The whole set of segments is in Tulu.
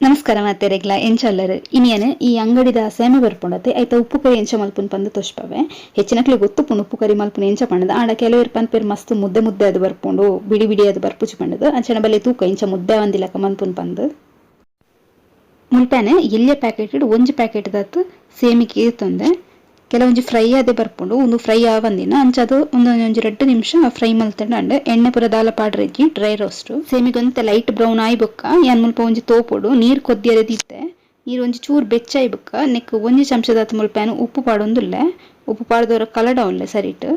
ನಮಸ್ಕಾರ ಮಾತೆರೆಗ್ಲ, ಎಂಚಲ್ಲರ್? ಇನಿಯನ್ ಈ ಅಂಗಡಿದ ಸೇಮೆ ಬರ್ಪುಂಡತೆ, ಐತ ಉಪ್ಪು ಕರಿ ಎಂಚ ಮಲ್ಪುನ್ ಪಂದ್ ತೋಜ್ಪವೆ. ಹೆಚ್ಚಿನಕ್ಲೆ ಗೊತ್ತುಪುಂಡು ಉಪ್ಪು ಕರಿ ಮಲ್ಪುನ ಎಂಚ ಪಂಡದ. ಆಂಡ ಕೆಲವೆರ್ ಪನ್ಪೆರ್ ಮಸ್ತ್ ಮುದ್ದೆ ಮುದ್ದೆ ಆದ್ ಬರ್ಪುಂಡು, ಬಿಡಿ ಬಿಡಿ ಆದ್ ಬರ್ಪುಜಿ ಪಂಡದು. ಅಂಚನೆ ಬಲೆ ತೂಕ ಎಂಚ ಮುದ್ದೆ ಆವಂದಿಲಕ ಮನ್ಪುನ್ ಪಂದ್. ಮುಲ್ಪನೆ ಎಲ್ಯ ಪ್ಯಾಕೆಟ್ ಒಂಜಿ ಪ್ಯಾಕೆಟ್ ದಾತ್ ಸೇಮಿಗೆ ಇತ್ತೊಂದೆ. ಕೆಲವೊಂಜಿ ಫ್ರೈ ಆದೆ ಬರ್ಪುಂಡು, ಉಂದು ಫ್ರೈ ಆವಂದಿನ. ಅಂಚಾದ್ ಉಂದೊಂಜಿ 2 ನಿಮಿಷ ಫ್ರೈ ಮಲ್ತ್ಂಡ ಎಣ್ಣೆ ಪೂರ ದಾಲ ಪಾಡ್ರೆಜ್ಜಿ, ಡ್ರೈ ರೋಸ್ಟ್. ಸೇಮಿಗೆ ಒಂತೆ ಲೈಟ್ ಬ್ರೌನ್ ಆಯಿ ಬೊಕ್ಕ ಯಾನ್ ಮುಲ್ಪ ಒಂಜಿ ತೋಪೊಡು ನೀರ್ ಕೊದ್ದಿಯರೆ ದೀತೆ. ನೀರ್ ಒಂಜಿ ಚೂರು ಬೆಚ್ಚ ಆಯಿ ಬೊಕ್ಕ ನೆಕ್ ಒಂಜಿ ಚಮಚದಾತ್ ಮುಲ್ಪ ಯಾನ್ ಉಪ್ಪು ಪಾಡೊಂದುಲ್ಲೆ. ಉಪ್ಪು ಪಾಡ್ದೊರ ಕಲಡವುಲ್ಲೆ ಸರಿಟ್.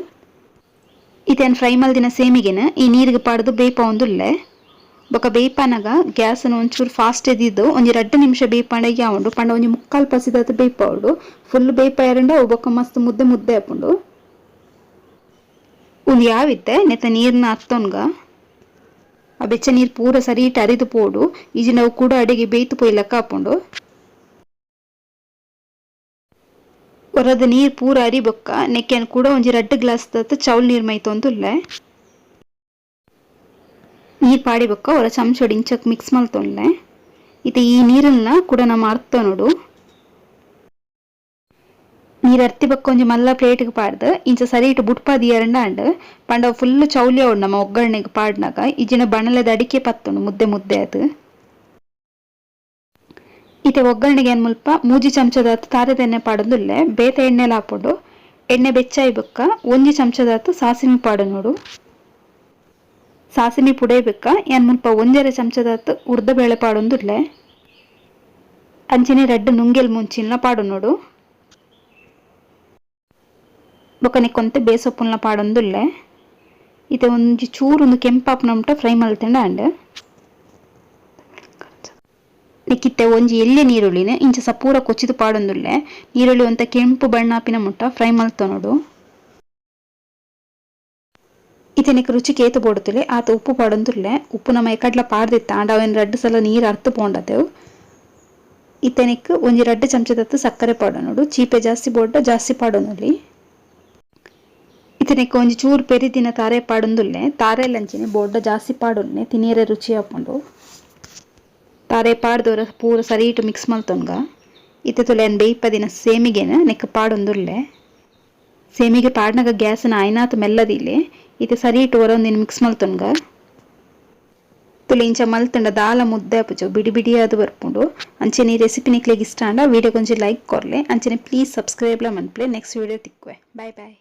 ಇತ್ತೆ ಯಾನ್ ಫ್ರೈ ಮಲ್ದಿನ ಸೇಮಿಗೆನ್ ಈ ನೀರಿಗೆ ಪಾಡ್ದು ಬೇಯ್ಪಾವೊಂದುಲ್ಲೆ. ಬೊಕ ಬೇಯ್ಪಾನಗ ಗ್ಯಾಸ್ ನ್ ಒಂಚೂರು ಫಾಸ್ಟ್ ದೀದ್ ಒಂಜಿ 2 ನಿಮಿಷ ಬೇಯ್ಪಾಂಡ ಯಾವುಂಡು. ಪಂಡ ಒಂಜಿ ಮುಕ್ಕಾಲ್ ಪಸಿದಾತ್ ಬೇಯ್ಪಾವೊಡು. ಫುಲ್ ಬೇಯ್ಪಾಯೆರಂಡ ಅವು ಬೊಕ ಮಸ್ತ್ ಮುದ್ದೆ ಮುದ್ದೆ ಆಪುಂಡು. ಉಂದು ಯಾವಿತ್ತೆ ನೆತ್ತ ನೀರ್ನ ಅತ್ತೊನ್ಗ. ಆ ಬೆಚ್ಚ ನೀರು ಪೂರ ಸರಿಟ್ ಅರಿದು ಪೋಡು. ಇಜಿಂಡ ಅವು ಕೂಡ ಅಡಿಗೆ ಬೇಯ್ತು ಪೋಯಿಲಕ್ಕ ಆಪುಂಡು. ಒರದ ನೀರ್ ಪೂರ ಅರಿ ಬೊಕ್ಕ ನೆಕ್ಕೆ ಯಾನ್ ಕೂಡ ಒಂಜಿ 2 ಗ್ಲಾಸ್ ದಾತ್ ಚೌಲ್ ನೀರ್ ಮೈತೊಂದುಲ್ಲೆ. ನೀರ್ ಪಾಡಿ ಬೊಕ್ಕ ಒರ ಚಮಚೊಡು ಇಂಚಕ್ ಮಿಕ್ಸ್ ಮಲ್ತೊನ್ಲೆ. ಇತ್ತೆ ಈ ನೀರನ್ನ ಕೂಡ ನಮ ಅರ್ತೊನೊಡು. ನೀರ್ ಅರ್ತಿ ಬೊಕ್ಕ ಒಂಜಿ ಮಲ್ಲ ಪ್ಲೇಟ್ ಪಾಡ್ದ್ ಇಂಚ ಸರಿಟ್ ಬುಡ್ಪ ದೀಯರಂಡ ಆಂಡ್. ಪಂಡ ಫುಲ್ ಚೌಲಿ ಆವೊಡು ನಮ್ಮ ಒಗ್ಗರಣೆಗ್ ಪಾಡ್ನಗ. ಇಜ್ಜಿಂಡ ಬಣಲೆದ ಅಡಿಕೆ ಪತ್ತುಂಡು ಮುದ್ದೆ ಮುದ್ದೆ ಆದ್. ಇತ್ತೆ ಒಗ್ಗರಣೆಗೆ ಯಾನ್ ಮುಲ್ಪ 3 ಚಮಚದಾತ್ ತಾರೆದ ಎಣ್ಣೆ ಪಾಡೊಂದುಲ್ಲೆ. ಬೇತೆ ಎಣ್ಣೆಲ ಆಪುಂಡು. ಎಣ್ಣೆ ಬೆಚ್ಚಾಯಿ ಬೊಕ್ಕ 1 ಚಮಚದಾತ್ ಸಾಸಿಮೆ ಪಾಡೊನೊಡು. ಸಾಸಿಮೆ ಪುಡೈ ಬೊಕ್ಕ ಯಾನ್ ಮುಲ್ಪ 1.5 ಚಮಚದಾತ್ ಉರ್ದ ಬೇಳೆ ಪಾಡೊಂದುಲ್ಲೆ. ಅಂಚನೆ ರಡ್ಡ್ ನುಂಗೆಲ್ ಮುಂಚಿನ್ಲ ಪಾಡೊನೊಡು. ಬೊಕ ನೆಕ್ಕೊಂತೆ ಬೇಸೊಪ್ಪುನ್ಲ ಪಾಡೊಂದುಲ್ಲೆ. ಇತ್ತೆ ಒಂಜಿ ಚೂರು ಉಂದು ಕೆಂಪಾಪುನ ಮುಟ ಫ್ರೈ ಮಲ್ತ್ಂಡ ಆಂಡ್. ನೆಕ್ಕಿತ್ತೆ ಒಂಜಿ ಎಲ್ಯ ನೀರುಳ್ಳಿನ ಇಂಚ ಸಪೂರ ಕೊಚ್ಚಿದ್ ಪಾಡೊಂದುಲ್ಲೆ. ನೀರುಳ್ಳಿ ಒಂತೆ ಕೆಂಪು ಬಣ್ಣ ಆಪಿನ ಮುಟ್ಟ ಫ್ರೈ ಮಲ್ತೊನೊಡು. ಇತ್ತೆ ನೆಕ್ ರುಚಿಕ್ ಏತ್ ಬೋಡುತ್ತಲೆ ಆತ್ ಉಪ್ಪು ಪಾಡೊಂದುಲ್ಲೆ. ಉಪ್ಪು ನಮ ಎಕಡ್ಲ ಪಾಡ್ದಿತ್ತ, ಆಂಡ ಅವೆನ್ ರಡ್ಡ್ ಸಲ ನೀರ್ ಅರ್ತ್ ಪೋಂಡತೆವು. ಇತ್ತೆ ನೆಕ್ ಒಂಜಿ 2 ಚಮಚದತ್ತು ಸಕ್ಕರೆ ಪಾಡೊನೊಡು. ಚೀಪೆ ಜಾಸ್ತಿ ಬೋಡ್ಡ ಜಾಸ್ತಿ ಪಾಡೊನೊಲಿ. ಇತ್ತೆ ನೆಕ್ ಒಂಜಿ ಚೂರು ಪೆರಿದಿನ ತಾರೆ ಪಾಡೊಂದುಲ್ಲೆ. ತಾರೆ ಅಂಚನೆ ಬೋಡ್ಡ ಜಾಸ್ತಿ ಪಾಡೊನ್ನೆ, ತಿನಿಯರೆ ರುಚಿ ಆಪುಂಡು. ತಾರೆ ಪಾಡ್ದೊರ ಪೂರ ಸರಿಟ್ ಮಿಕ್ಸ್ ಮಲ್ತೊನ್ಗ. ಇತ್ತೆ ತೂಲೆ, ಯಾನ್ ಬೇಯ್ಪದಿನ ಸೇಮಿಗೆನ್ ನೆಕ್ ಪಾಡೊಂದುಲ್ಲೆ. ಸೇಮಿಗೆ ಪಾಡ್ನಗ ಗ್ಯಾಸ್ನ ಆಯ್ನಾತ್ ಮೆಲ್ಲ ದೀಲೆ. ಇತ್ತೆ ಸರಿಟ್ ಒರ ಒಂದಿನ ಮಿಕ್ಸ್ ಮಲ್ತೊನ್ಗ. ತುಲೆ, ಇಂಚ ಮಲ್ತಂಡ ದಾಲ ಮುದ್ದೆ ಆಪುಜು, ಬಿಡಿ ಬಿಡಿಯಾದ್ ಬರ್ಪುಂಡು. ಅಂಚನೆ ಈ ರೆಸಿಪಿ ನಿಕ್ಲೆಗ್ ಇಷ್ಟ ಆಂಡ ವಿಡಿಯೋಗ್ ಒಂಜಿ ಲೈಕ್ ಕೊರ್ಲೆ. ಅಂಚನೆ ಪ್ಲೀಸ್ ಸಬ್ಸ್ಕ್ರೈಬ್ ಲ ಮನ್ಪುಲೆ. ನೆಕ್ಸ್ಟ್ ವಿಡಿಯೋ ತಿಕ್ಕುವೆ. Bye boy.